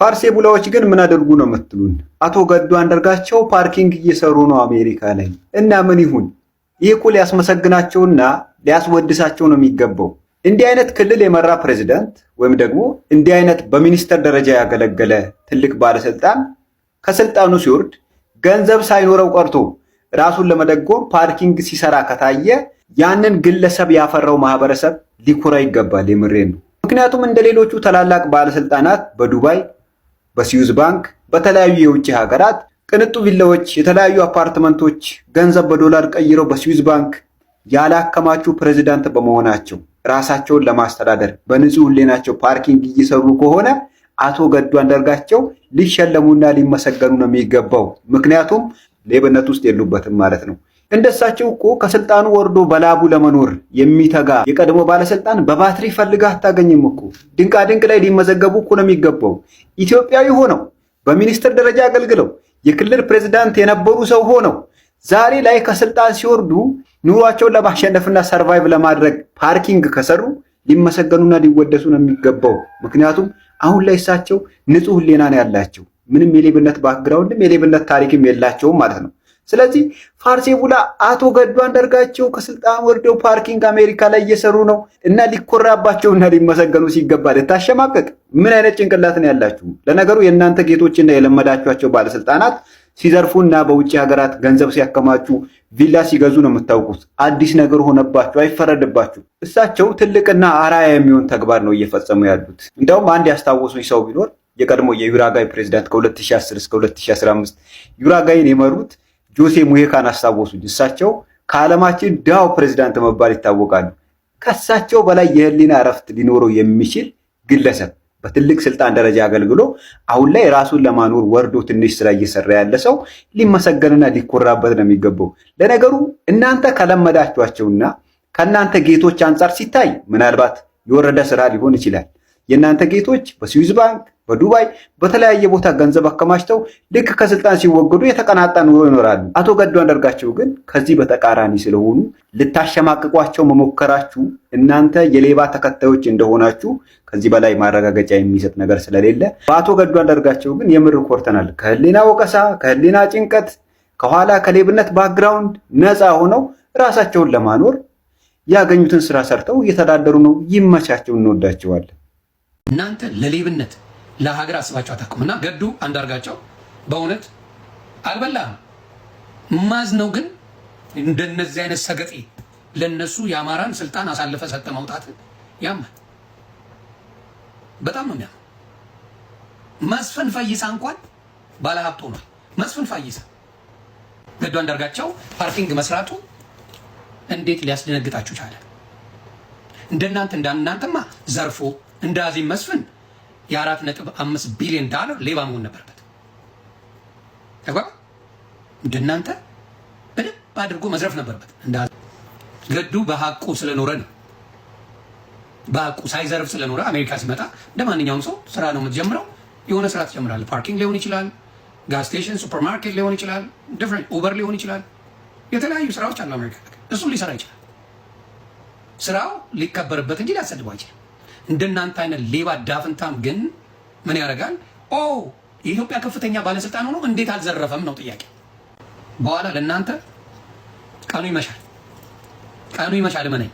ፋርሴ ቡላዎች ግን ምን አድርጉ ነው የምትሉን? አቶ ገዱ አንዳርጋቸው parking እየሰሩ ነው አሜሪካ ላይ እና ምን ይሁን? ይህ እኮ ሊያስመሰግናቸውና ሊያስወድሳቸው ነው የሚገባው። እንዲህ አይነት ክልል የመራ ፕሬዚዳንት ወይም ደግሞ እንዲህ አይነት በሚኒስተር ደረጃ ያገለገለ ትልቅ ባለስልጣን ከስልጣኑ ሲወርድ ገንዘብ ሳይኖረው ቀርቶ ራሱን ለመደጎም parking ሲሰራ ከታየ ያንን ግለሰብ ያፈራው ማህበረሰብ ሊኮራ ይገባል። የምሬን ነው። ምክንያቱም እንደ ሌሎቹ ታላላቅ ባለስልጣናት በዱባይ፣ በስዊዝ ባንክ፣ በተለያዩ የውጭ ሀገራት ቅንጡ ቪላዎች፣ የተለያዩ አፓርትመንቶች ገንዘብ በዶላር ቀይረው በስዊዝ ባንክ ያላከማቹ ፕሬዚዳንት በመሆናቸው ራሳቸውን ለማስተዳደር በንጹህ ሕሊናቸው parking እየሰሩ ከሆነ አቶ ገዱ አንዳርጋቸው ሊሸለሙና ሊመሰገኑ ነው የሚገባው። ምክንያቱም ሌብነት ውስጥ የሉበትም ማለት ነው። እንደሳቸው እኮ ከስልጣኑ ወርዶ በላቡ ለመኖር የሚተጋ የቀድሞ ባለስልጣን በባትሪ ፈልገህ አታገኝም እኮ። ድንቃድንቅ ላይ ሊመዘገቡ እኮ ነው የሚገባው። ኢትዮጵያዊ ሆነው በሚኒስትር ደረጃ አገልግለው የክልል ፕሬዚዳንት የነበሩ ሰው ሆነው ዛሬ ላይ ከስልጣን ሲወርዱ ኑሯቸውን ለማሸነፍና survive ለማድረግ parking ከሰሩ ሊመሰገኑና ሊወደሱ ነው የሚገባው። ምክንያቱም አሁን ላይ እሳቸው ንጹህ ሕሊና ነው ያላቸው። ምንም የሌብነት background ም የሌብነት ታሪክም የላቸውም ማለት ነው። ስለዚህ ፋርሴ ቡላ አቶ ገዱ አንዳርጋቸው ከስልጣን ወርደው parking አሜሪካ ላይ እየሰሩ ነው እና ሊኮራባቸውና ሊመሰገኑ ሲገባ ልታሸማቀቅ ምን አይነት ጭንቅላት ነው ያላችሁ? ለነገሩ የእናንተ ጌቶችና የለመዳችኋቸው ባለስልጣናት ሲዘርፉና በውጭ ሀገራት ገንዘብ ሲያከማቹ ቪላ ሲገዙ ነው የምታውቁት። አዲስ ነገር ሆነባችሁ፣ አይፈረድባችሁ። እሳቸው ትልቅና አርአያ የሚሆን ተግባር ነው እየፈጸሙ ያሉት። እንዲያውም አንድ ያስታወሱኝ ሰው ቢኖር የቀድሞ የዩራጋይ ፕሬዚዳንት ከ2010 እስከ 2015 ዩራጋይን የመሩት ጆሴ ሙሄካን አስታወሱኝ። እሳቸው ከዓለማችን ድሃው ፕሬዚዳንት መባል ይታወቃሉ። ከእሳቸው በላይ የህሊና እረፍት ሊኖረው የሚችል ግለሰብ በትልቅ ስልጣን ደረጃ አገልግሎ አሁን ላይ ራሱን ለማኖር ወርዶ ትንሽ ስራ እየሰራ ያለ ሰው ሊመሰገንና ሊኮራበት ነው የሚገባው። ለነገሩ እናንተ ከለመዳችኋቸውና ከእናንተ ጌቶች አንጻር ሲታይ ምናልባት የወረደ ስራ ሊሆን ይችላል። የእናንተ ጌቶች በስዊዝ ባንክ፣ በዱባይ፣ በተለያየ ቦታ ገንዘብ አከማችተው ልክ ከስልጣን ሲወገዱ የተቀናጣ ኑሮ ይኖራሉ። አቶ ገዱ አንዳርጋቸው ግን ከዚህ በተቃራኒ ስለሆኑ ልታሸማቅቋቸው መሞከራችሁ እናንተ የሌባ ተከታዮች እንደሆናችሁ ከዚህ በላይ ማረጋገጫ የሚሰጥ ነገር ስለሌለ በአቶ ገዱ አንዳርጋቸው ግን የምር ኮርተናል። ከህሊና ወቀሳ፣ ከህሊና ጭንቀት፣ ከኋላ ከሌብነት background ነፃ ሆነው ራሳቸውን ለማኖር ያገኙትን ስራ ሰርተው እየተዳደሩ ነው። ይመቻቸው፣ እንወዳቸዋለን። እናንተ ለሌብነት ለሀገር አስባቸው አታውቁም። እና ገዱ አንዳርጋቸው በእውነት አልበላህም። ማዝ ነው ግን እንደነዚህ አይነት ሰገጤ ለነሱ የአማራን ስልጣን አሳልፈ ሰጠ መውጣት ያማል። በጣም ነው የሚያመው። መስፍን ፈይሳ እንኳን ባለሀብት ሆኗል። መስፍን ፈይሳ ገዱ አንዳርጋቸው parking መስራቱ እንዴት ሊያስደነግጣችሁ ቻለ? እንደናንተ እንዳናንተማ ዘርፎ እንደ አዜብ መስፍን የ4.5 ቢሊዮን ዳለር ሌባ መሆን ነበረበት። ተግባባ። እንደናንተ በደንብ አድርጎ መዝረፍ ነበረበት። እንደ ገዱ በሀቁ ስለኖረ ነው። በሀቁ ሳይዘርፍ ስለኖረ አሜሪካ ሲመጣ እንደ ማንኛውም ሰው ስራ ነው የምትጀምረው። የሆነ ስራ ትጀምራለህ። Parking ሊሆን ይችላል፣ gas station፣ ሱፐርማርኬት ሊሆን ይችላል፣ different Uber ሊሆን ይችላል። የተለያዩ ስራዎች አሉ አሜሪካ። እሱን ሊሰራ ይችላል። ስራው ሊከበርበት እንጂ ሊያሰድበው አይችልም። እንደናንተ አይነት ሌባ ዳፍንታም ግን ምን ያደርጋል? ኦ የኢትዮጵያ ከፍተኛ ባለስልጣን ሆኖ እንዴት አልዘረፈም ነው ጥያቄ። በኋላ ለእናንተ ቀኑ ይመሻል፣ ቀኑ ይመሻል። እመነኝ።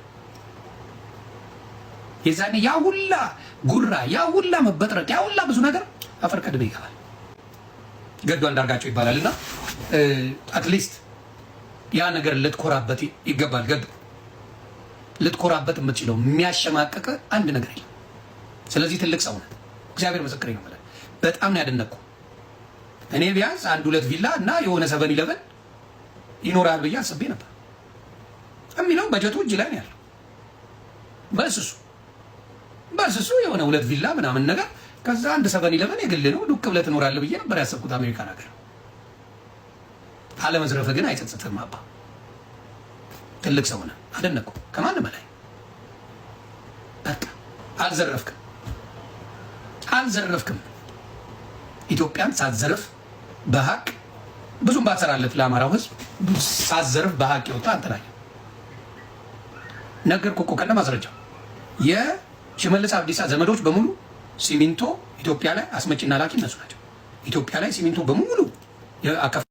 የዛኔ ያ ሁላ ጉራ፣ ያ ሁላ መበጥረቅ፣ ያ ሁላ ብዙ ነገር አፈር ከድሜ ይገባል። ገዱ አንዳርጋቸው ይባላል እና at least ያ ነገር ልትኮራበት ይገባል። ገዱ ልትኮራበት የምትችለው የሚያሸማቅቅ አንድ ነገር የለም። ስለዚህ ትልቅ ሰው ነህ። እግዚአብሔር ምስክሬ ነው። በጣም ነው ያደነቅኩ። እኔ ቢያንስ አንድ ሁለት ቪላ እና የሆነ 7-Eleven ይኖራል ብዬ አስቤ ነበር። የሚለው በጀቱ እጅ ላይ ነው ያለው። በስሱ በስሱ የሆነ ሁለት ቪላ ምናምን ነገር ከዛ አንድ 7-Eleven የግል ነው ዱቅ ብለህ ትኖራለህ ብዬ ነበር ያሰብኩት አሜሪካን ሀገር። አለመዝረፍህ ግን አይጸጽትም። አባ ትልቅ ሰው ነህ። አደነቅኩ ከማንም በላይ። በቃ አልዘረፍክም፣ አልዘረፍክም። ኢትዮጵያን ሳትዘርፍ በሀቅ ብዙም ባትሰራለት ለአማራው ሕዝብ ሳትዘርፍ በሀቅ የወጣ አንተ ላይ ነገርኩህ እኮ ከነ ማስረጃው። የሽመልስ አብዲሳ ዘመዶች በሙሉ ሲሚንቶ ኢትዮጵያ ላይ አስመጭና ላኪ እነሱ ናቸው። ኢትዮጵያ ላይ ሲሚንቶ በሙሉ።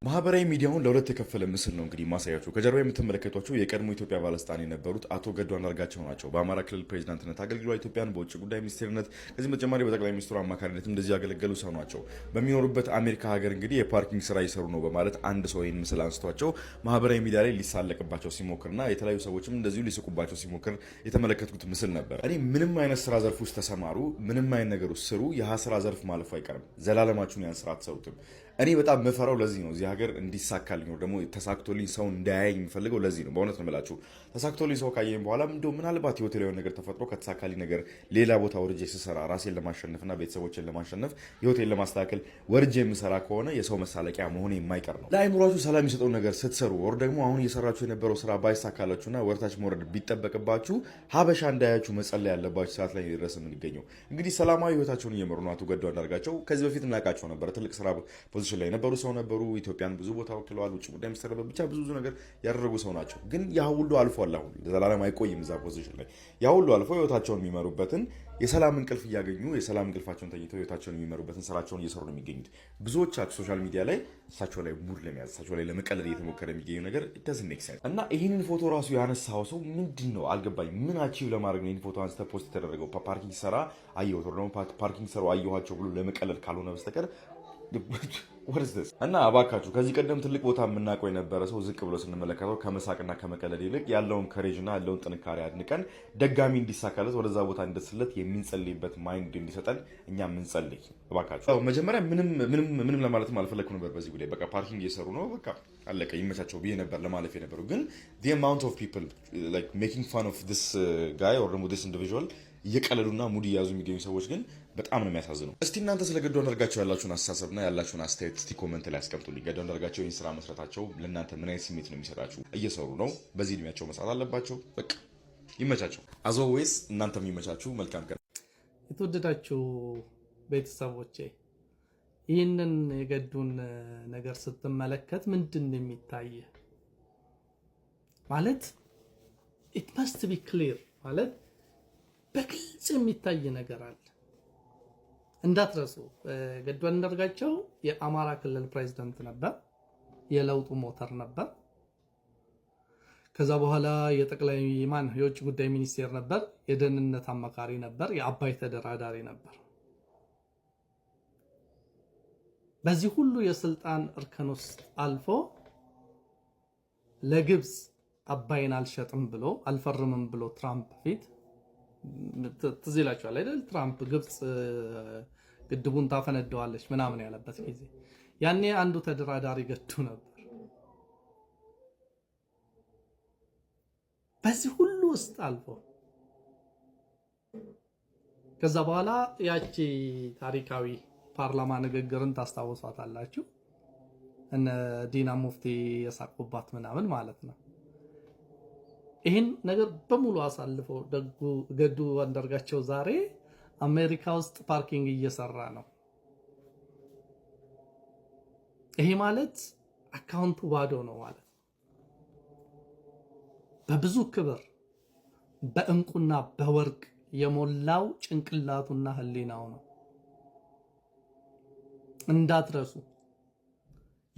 ማህበራዊ ሚዲያውን ለሁለት የከፈለ ምስል ነው እንግዲህ ማሳያችሁ። ከጀርባ የምትመለከቷቸው የቀድሞ ኢትዮጵያ ባለስልጣን የነበሩት አቶ ገዱ አንዳርጋቸው ናቸው። በአማራ ክልል ፕሬዚዳንትነት አገልግሏል። ኢትዮጵያን በውጭ ጉዳይ ሚኒስቴርነት፣ ከዚህም በተጨማሪ በጠቅላይ ሚኒስትሩ አማካሪነት እንደዚህ ያገለገሉ ሰው ናቸው። በሚኖሩበት አሜሪካ ሀገር እንግዲህ የ parking ስራ እየሰሩ ነው በማለት አንድ ሰው ይህን ምስል አንስቷቸው ማህበራዊ ሚዲያ ላይ ሊሳለቅባቸው ሲሞክርና የተለያዩ ሰዎችም እንደዚሁ ሊስቁባቸው ሲሞክር የተመለከትኩት ምስል ነበር። እኔ ምንም አይነት ስራ ዘርፍ ውስጥ ተሰማሩ፣ ምንም አይነት ነገር ውስጥ ስሩ፣ ያ ስራ ዘርፍ ማለፉ አይቀርም። ዘላለማችሁን ያን ስራ አትሰሩትም። እኔ በጣም ምፈራው ለዚህ ነው። እዚህ ሀገር እንዲሳካልኝ ወይ ደግሞ ተሳክቶልኝ ሰው እንዳያየኝ የምፈልገው ለዚህ ነው። በእውነት ነው የምላችሁ። ተሳክቶልኝ ሰው ካየኝ በኋላ እንደው ምናልባት ህይወቴ ላይ የሆነ ነገር ተፈጥሮ ከተሳካልኝ ነገር ሌላ ቦታ ወርጄ ስሰራ፣ ራሴን ለማሸነፍና ቤተሰቦችን ለማሸነፍ፣ ህይወቴን ለማስተካከል ወርጄ የምሰራ ከሆነ የሰው መሳለቂያ መሆኔ የማይቀር ነው። ለአይምሯችሁ ሰላም የሚሰጠው ነገር ስትሰሩ ወይ ደግሞ አሁን እየሰራችሁ የነበረው ስራ ባይሳካላችሁና ወደታች መውረድ ቢጠበቅባችሁ ሀበሻ እንዳያችሁ መጸለይ ያለባችሁ ሰዓት ላይ ድረስ የምንገኘው። እንግዲህ ሰላማዊ ህይወታቸውን እየመሩ ነው አቶ ገዱ አንዳርጋቸው። ከዚህ በፊት እናውቃቸው ነበረ። ትልቅ ስራ position ላይ የነበሩ ሰው ነበሩ። ኢትዮጵያን ብዙ ቦታ ወክለዋል። ውጭ ጉዳይ ሚኒስትር ነበር። ብቻ ብዙ ብዙ ነገር ያደረጉ ሰው ናቸው። ግን ያ ሁሉ አልፏል። አሁን ለዘላለም አይቆይም እዛ position ላይ። ያ ሁሉ አልፎ ህይወታቸውን የሚመሩበትን የሰላም እንቅልፍ እያገኙ፣ የሰላም እንቅልፋቸውን ተኝተው ህይወታቸውን የሚመሩበትን ስራቸውን እየሰሩ ነው የሚገኙት። ብዙዎቻችሁ social media ላይ እሳቸው ላይ ሙድ ለመያዝ፣ እሳቸው ላይ ለመቀለድ እየተሞከረ የሚገኘው ነገር doesn't make sense። እና ይህንን ፎቶ ራሱ ያነሳው ሰው ምንድን ነው አልገባኝ። ምን achieve ለማድረግ ነው ይህን ፎቶ አንስተህ post የተደረገው? Parking ሰራ አየሁት ደግሞ parking ሰሩ አየኋቸው ብሎ ለመቀለድ ካልሆነ በስተቀር what is this? እና እባካችሁ ከዚህ ቀደም ትልቅ ቦታ የምናውቀው የነበረ ሰው ዝቅ ብሎ ስንመለከተው ከመሳቅና ከመቀለድ ይልቅ ያለውን courage እና ያለውን ጥንካሬ አድንቀን ደጋሚ እንዲሳካለት፣ ወደዛ ቦታ እንዲደርስለት የምንጸልይበት mind እንዲሰጠን እኛ የምንጸልይ እባካችሁ። መጀመሪያ ምንም ምንም ምንም ለማለትም አልፈለግኩም ነበር በዚህ ጉዳይ። በቃ parking እየሰሩ ነው፣ በቃ አለቀ፣ ይመቻቸው ብዬ ነበር ለማለፍ የነበረው። ግን the amount of people like making fun of this guy or ደግሞ this individual፣ እየቀለዱና ሙድ እየያዙ የሚገኙ ሰዎች ግን በጣም ነው የሚያሳዝነው። እስቲ እናንተ ስለ ገዱ አንዳርጋቸው ያላችሁን አስተሳሰብና ያላችሁን አስተያየት እስቲ comment ላይ አስቀምጡልኝ። ገዱ አንዳርጋቸው ይህን ስራ መስራታቸው ለእናንተ ምን አይነት ስሜት ነው የሚሰጣችሁ? እየሰሩ ነው፣ በዚህ እድሜያቸው መስራት አለባቸው። በቃ ይመቻቸው። As always እናንተም ይመቻችሁ። መልካም ቀን። የተወደዳችሁ ቤተሰቦቼ፣ ይህንን የገዱን ነገር ስትመለከት ምንድን ነው የሚታየህ? ማለት it must be clear፣ ማለት በግልጽ የሚታይ ነገር አለ። እንዳትረሱ፣ ገዱ አንዳርጋቸው የአማራ ክልል ፕሬዚደንት ነበር፣ የለውጡ ሞተር ነበር። ከዛ በኋላ የጠቅላይ ማን የውጭ ጉዳይ ሚኒስቴር ነበር፣ የደህንነት አማካሪ ነበር፣ የአባይ ተደራዳሪ ነበር። በዚህ ሁሉ የስልጣን እርከን ውስጥ አልፎ ለግብፅ አባይን አልሸጥም ብሎ፣ አልፈርምም ብሎ ትራምፕ ፊት፣ ትዝ ይላችኋል አይደል? ትራምፕ ግብፅ ግድቡን ታፈነደዋለች ምናምን ያለበት ጊዜ ያኔ አንዱ ተደራዳሪ ገዱ ነበር። በዚህ ሁሉ ውስጥ አልፎ ከዛ በኋላ ያቺ ታሪካዊ ፓርላማ ንግግርን ታስታውሷታላችሁ። እነ ዲና ሙፍቲ የሳቁባት ምናምን ማለት ነው። ይህን ነገር በሙሉ አሳልፎ ገዱ አንዳርጋቸው ዛሬ አሜሪካ ውስጥ parking እየሰራ ነው። ይሄ ማለት account ኡ ባዶ ነው ማለት ነው። በብዙ ክብር በእንቁና በወርቅ የሞላው ጭንቅላቱና ሕሊናው ነው። እንዳትረሱ፣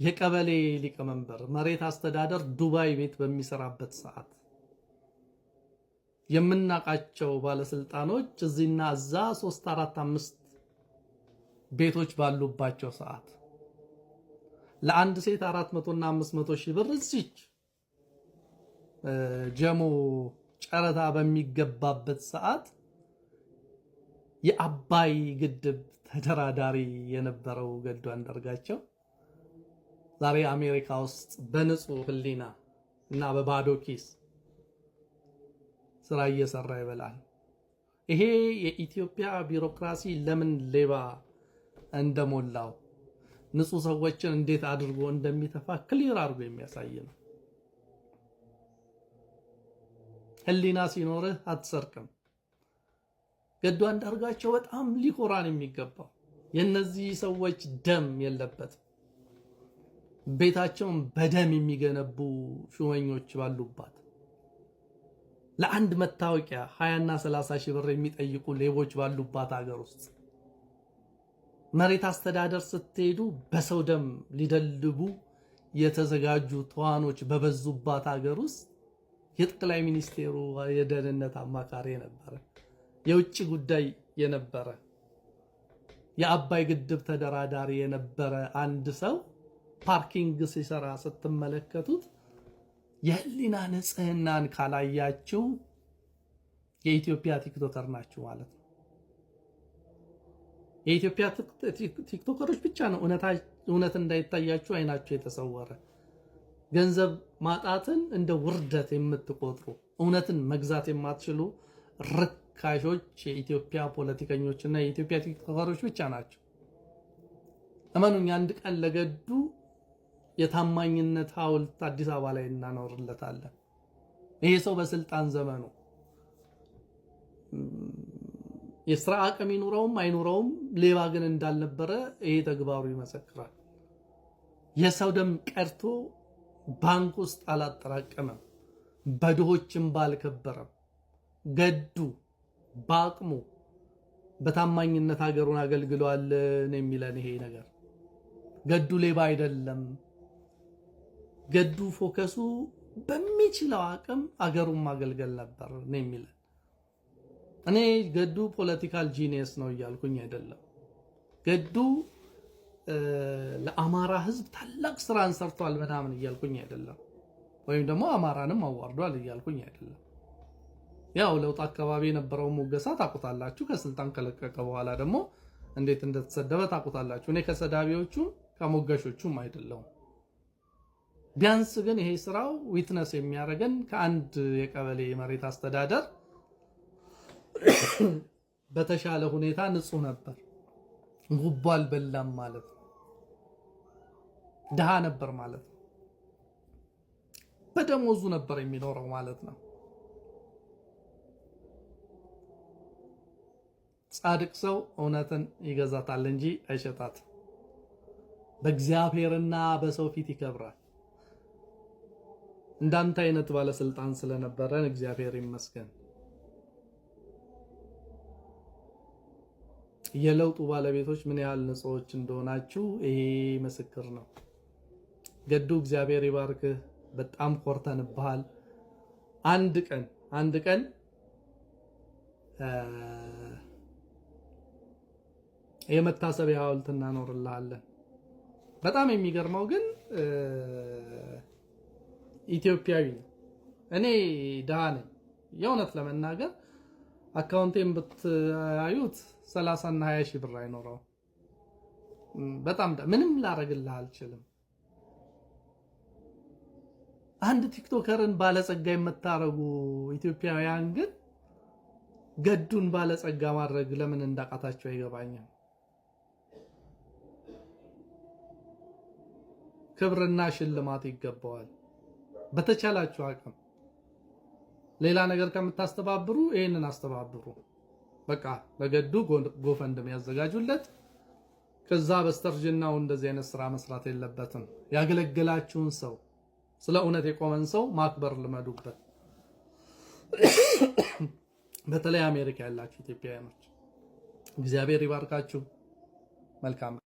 የቀበሌ ሊቀመንበር መሬት አስተዳደር ዱባይ ቤት በሚሰራበት ሰዓት፣ የምናውቃቸው ባለስልጣኖች እዚህና እዛ ሶስት፣ አራት፣ አምስት ቤቶች ባሉባቸው ሰዓት፣ ለአንድ ሴት 400 እና 500 ሺህ ብር እዚች ጀሞ ጨረታ በሚገባበት ሰዓት የአባይ ግድብ ተደራዳሪ የነበረው ገዱ አንዳርጋቸው ዛሬ አሜሪካ ውስጥ በንጹህ ሕሊና እና በባዶ ኪስ ስራ እየሰራ ይበላል። ይሄ የኢትዮጵያ ቢሮክራሲ ለምን ሌባ እንደሞላው፣ ንጹህ ሰዎችን እንዴት አድርጎ እንደሚተፋ clear አድርጎ የሚያሳይ ነው። ህሊና ሲኖርህ አትሰርቅም። ገዱ አንዳርጋቸው በጣም ሊኮራን የሚገባው የነዚህ ሰዎች ደም የለበትም። ቤታቸውን በደም የሚገነቡ ሹመኞች ባሉባት፣ ለአንድ መታወቂያ 20 እና 30 ሺህ ብር የሚጠይቁ ሌቦች ባሉባት ሀገር ውስጥ መሬት አስተዳደር ስትሄዱ በሰው ደም ሊደልቡ የተዘጋጁ ተዋኖች በበዙባት ሀገር ውስጥ የጠቅላይ ሚኒስቴሩ የደህንነት አማካሪ የነበረ፣ የውጭ ጉዳይ የነበረ፣ የአባይ ግድብ ተደራዳሪ የነበረ አንድ ሰው parking ሲሰራ ስትመለከቱት የህሊና ንጽህናን ካላያችሁ የኢትዮጵያ TikToker ናችሁ ማለት ነው። የኢትዮጵያ TikToker ኦች ብቻ ነው እውነት እንዳይታያችሁ አይናችሁ የተሰወረ፣ ገንዘብ ማጣትን እንደ ውርደት የምትቆጥሩ፣ እውነትን መግዛት የማትችሉ ርካሾች የኢትዮጵያ ፖለቲከኞችና የኢትዮጵያ TikToker ኦች ብቻ ናቸው። እመኑኝ፣ አንድ ቀን ለገዱ የታማኝነት ሐውልት አዲስ አበባ ላይ እናኖርለታለን። ይሄ ሰው በስልጣን ዘመኑ የስራ አቅም ይኑረውም አይኑረውም ሌባ ግን እንዳልነበረ ይሄ ተግባሩ ይመሰክራል። የሰው ደም ቀርቶ ባንክ ውስጥ አላጠራቀመም፣ በድሆችም ባልከበረም። ገዱ በአቅሙ በታማኝነት ሀገሩን አገልግሏል ነው የሚለን ይሄ ነገር። ገዱ ሌባ አይደለም። ገዱ focus ኡ በሚችለው አቅም አገሩን ማገልገል ነበር ነው የሚለን። እኔ ገዱ political genius ነው እያልኩኝ አይደለም። ገዱ ለአማራ ሕዝብ ታላቅ ስራን ሰርቷል ምናምን እያልኩኝ አይደለም። ወይም ደግሞ አማራንም አዋርዷል እያልኩኝ አይደለም። ያው ለውጥ አካባቢ የነበረው ሙገሳ ታውቁታላችሁ። ከስልጣን ከለቀቀ በኋላ ደግሞ እንዴት እንደተሰደበ ታውቁታላችሁ። እኔ ከሰዳቢዎቹም ከሞጋሾቹም አይደለሁም። ቢያንስ ግን ይሄ ስራው witness የሚያደርገን ከአንድ የቀበሌ መሬት አስተዳደር በተሻለ ሁኔታ ንጹህ ነበር። ጉቦ አልበላም ማለት ነው። ድሃ ነበር ማለት ነው። በደሞዙ ነበር የሚኖረው ማለት ነው። ጻድቅ ሰው እውነትን ይገዛታል እንጂ አይሸጣትም። በእግዚአብሔርና በሰው ፊት ይከብራል። እንዳንተ አይነት ባለስልጣን ስለነበረን እግዚአብሔር ይመስገን። የለውጡ ባለቤቶች ምን ያህል ንጹዎች እንደሆናችሁ ይሄ ምስክር ነው። ገዱ እግዚአብሔር ይባርክህ። በጣም ኮርተንብሃል። አንድ ቀን አንድ ቀን የመታሰቢያ ሐውልት እናኖርልሃለን። በጣም የሚገርመው ግን ኢትዮጵያዊ ነው። እኔ ድሃ ነኝ። የእውነት ለመናገር account ኤን ብታዩት 30 እና 20 ሺህ ብር አይኖረውም። በጣም ምንም ላረግልህ አልችልም። አንድ TikToker ን ባለጸጋ የምታረጉ ኢትዮጵያውያን ግን ገዱን ባለጸጋ ማድረግ ለምን እንዳቃታቸው አይገባኝም። ክብርና ሽልማት ይገባዋል። በተቻላችሁ አቅም ሌላ ነገር ከምታስተባብሩ ይሄንን አስተባብሩ። በቃ ለገዱ GoFundMe ያዘጋጁለት። ከዛ በስተርጅናው እንደዚህ አይነት ስራ መስራት የለበትም። ያገለገላችሁን ሰው፣ ስለ እውነት የቆመን ሰው ማክበር ልመዱበት። በተለይ አሜሪካ ያላችሁ ኢትዮጵያውያኖች እግዚአብሔር ይባርካችሁ። መልካም።